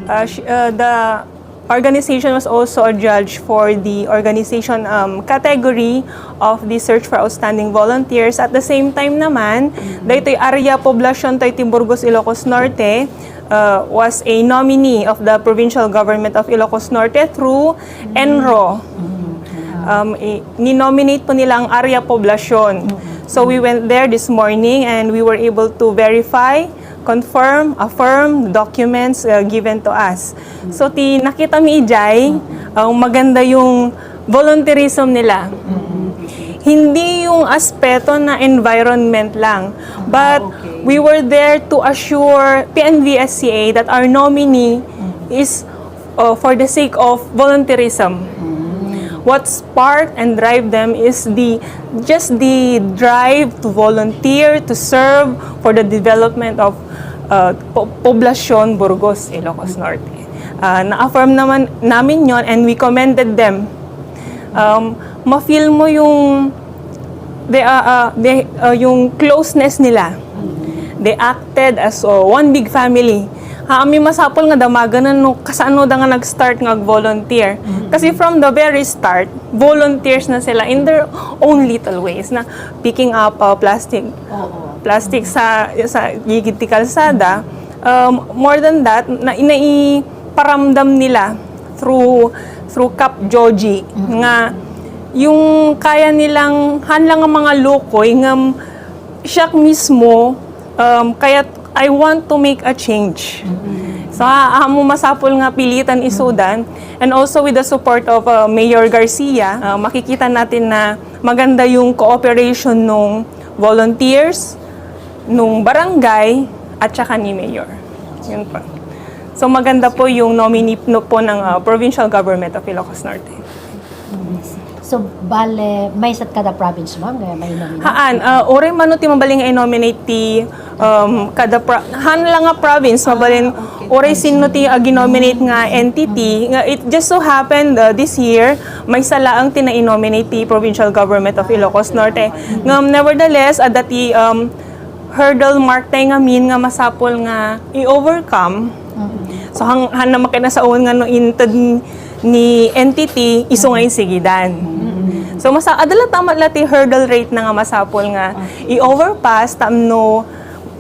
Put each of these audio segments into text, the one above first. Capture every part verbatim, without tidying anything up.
Uh, sh- uh, the organization was also adjudged for the organization, um, category of the search for outstanding volunteers. At the same time naman, daytoy area poblacion tayo ti Burgos, Ilocos Norte, uh, was a nominee of the provincial government of Ilocos Norte through ENRO. Um, i- ni-nominate po nila ang area poblacion. So we went there this morning and we were able to verify, confirm, affirm documents, uh, given to us. So ti nakita mi ijay, uh, maganda yung volunteerism nila. Hindi yung aspeto na environment lang, but we were there to assure P N V S C A that our nominee is, uh, for the sake of volunteerism. What spark and drive them is the, just the drive to volunteer, to serve for the development of, uh, po- Poblacion Burgos, Ilocos Norte. Uh, na-affirm naman namin yon and we commended them. Um, ma-feel mo yung they are, uh, they, uh, yung closeness nila. They acted as, uh, one big family. Ha, amin masapul nga damagan no kasano da nga nag-start nga volunteer. Kasi from the very start, volunteers na sila in their own little ways na picking up, uh, plastic plastic sa sa gigid ti kalsada. Um, more than that, na naiparamdam nila through through Kap Joji nga yung kaya nilang han lang nga mga lukoy nga siak mismo, um, kaya I want to make a change. So, ha, amo masapul nga pilitan isudan. And also with the support of, uh, Mayor Garcia, uh, makikita natin na maganda yung cooperation nung volunteers, nung barangay, at saka ni Mayor. Yun po. So maganda po yung nominee no po ng, uh, Provincial Government of Ilocos Norte. So, bale, maysa't kada province, ma'am, nga may nominee? Haan, uh, uray mano ti mabalin nga i-nominate ti, um, kada pro- han lang nga province, mabalin uray sinno ti agi-nominate nga entity. Nga it just so happened, uh, this year, maysa laeng ti nai-nominate ti Provincial Government of Ilocos Norte. Ngem nevertheless, adda ti, um, hurdle mark tayo ngamin nga masapul nga i-overcome. So, han, han na makinasaon nga no inted ni entity, isu nga insigidan. So, masa-, adala tamat la ti hurdle rate na nga masapul nga i-overpass tapno,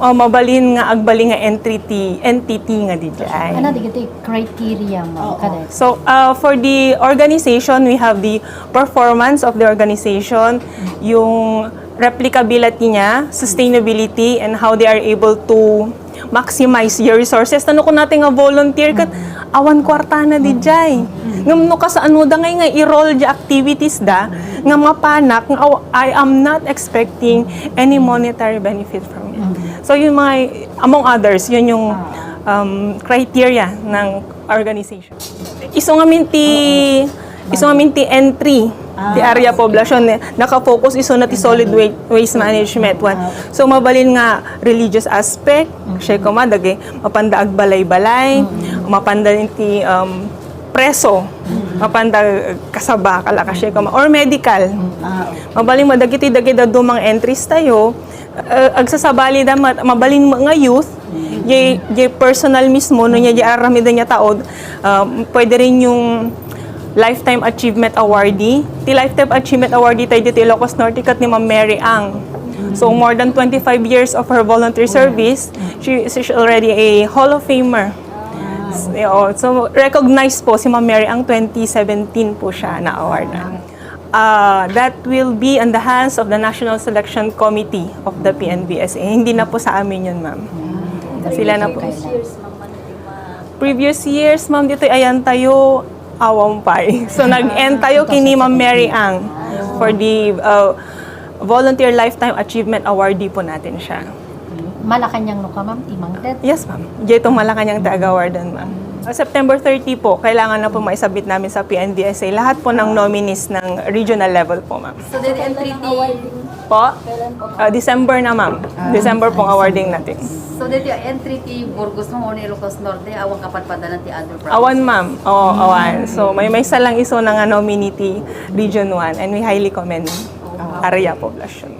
uh, mabalin nga agbalin nga entry ti entity nga dijay. Ano, digiti criteria mo, kada? So, uh, for the organization, we have the performance of the organization, yung replicability niya, sustainability, and how they are able to maximize your resources. Tano ko natin nga volunteer kat awan kwarta na dijay. Ngam no kasano da ngay nga i-roll di activities da nga mapanak nga, "Oh, I am not expecting any monetary benefit from it." So yung mga, among others, yun yung, um, criteria ng organization. Isu ngamin ti, isu ngamin ti entry ti area poblacion, eh, naka-focus isu na ti solid wa- waste management. One. So mabalin nga religious aspect, siya kuma dagay mapanda agbalay-balay, mapanda ti, um, preso, mapanda kasaba, kala ka siya kuma, or medical. Mabalin mo dagiti dagay dadumang entries tayo, uh, agsasabali da ma- mabalin mo nga youth, jay, jay personal mismo, no niya jay aramid niya taod, uh, pwede rin yung Lifetime Achievement Awardee. Ti Lifetime Achievement Awardee tayo dito Ilocos Norte kat ni Ma'am Mary Ang. So more than twenty-five years of her volunteer service, she, she's already a Hall of Famer. So, so recognized po si Ma'am Mary Ang, twenty seventeen po siya na-awardan. Uh, that will be on the hands of the National Selection Committee of the P N V S A. Hindi na po sa amin yun, ma'am. Sila na po. Previous years, ma'am, dito ayan tayo, awam pay. So, nag-end tayo kini Ma'am Mary Ang for the, uh, Volunteer Lifetime Achievement Awardee po natin siya. Malacanang no ka, ma'am, ti mangted? Yes, ma'am. Dito Malacanang ti ag-awardan, ma'am. Uh, September thirty po, kailangan na po maisabit namin sa P N V S A lahat po ng nominees ng regional level po, ma'am. So, dito entry ti Po? Ah, December, ma'am. December pong awarding natin. So, dito entry ti Burgos mo, Ilocos Norte, awan kapadpadanan ti other provinces? Awan, ma'am. Oo, awan. So, may maysa lang isu na nga nominee ti Region one, and we highly commend Area Poblacion.